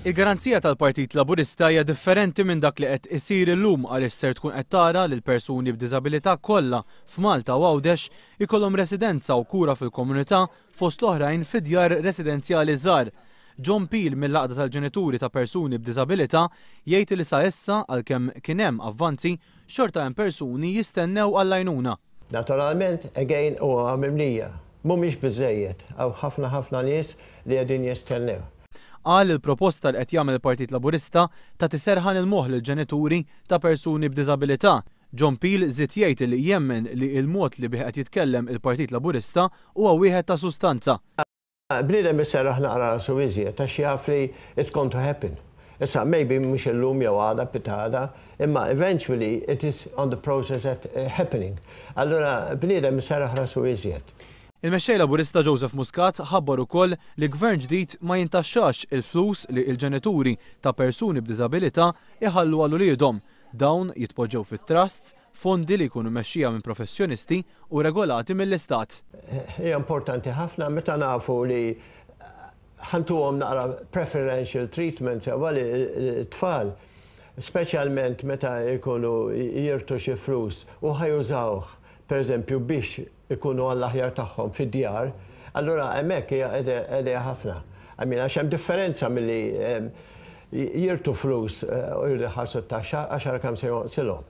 Il-garanzija tal-Partit Laburista hija differenti minn dak li qed isir illum għaliex ser tkun qed tara li l-persuni b'diżabilità kollha f'Malta u Għawdex ikollhom residenza u kura fil-komunità fost l-oħrajn fi djar residenzjali żgħar. John Peel mill-Għaqda tal-Ġenituri ta' Persuni b'Diżabilità jgħid li sa issa għalkemm kien hemm avvanzi, xorta hemm persuni jistennew għall-għajnuna. Naturalment, again, huwa mimlija. Mhumiex biżżejjed. Hawn ħafna ħafna nies li qegħdin jistennew. Qal li l-proposta li qed jagħmel il-Partit Laburista tagħti serħan il-moħħ lill-ġenituri ta' persuni b'diżabilità. John Peel żied jgħid li jemmen li l-mod li bih qed jitkellem il-Partit Laburista huwa wieħed ta' sustanza. Bniedem iserraħ naqra rasu iżjed għax jaf li it's going to happen. Issa maybe mhux illum jew għada pitgħada, imma eventually it is on the process at happening. Allura bniedem iserraħ rasu iżjed. Il-Mexxej Laburista Joseph Muscat ħabbar ukoll li Gvern ġdid ma jintaxxax il-flus li l-ġenituri ta' persuni b'diżabilità jħallu għal uliedhom. Dawn jitpoġġew fi trusts, fondi li jkunu mmexxija minn professjonisti u regolati mill-Istat. Hija importanti ħafna meta nafu li ħa ntuhom naqra preferential treatment sewwa lit-tfal, speċjalment meta jkunu jirtu xi flus u ħa jużawh pereżempju biex ikunu għall-aħjar tagħhom fid-djar, allura hemmhekk hija idea ħafna. I mean, għax hemm differenza milli jirtu flus u jridu jħallsu t-taxxa għax ara kemm se jonqsilhom.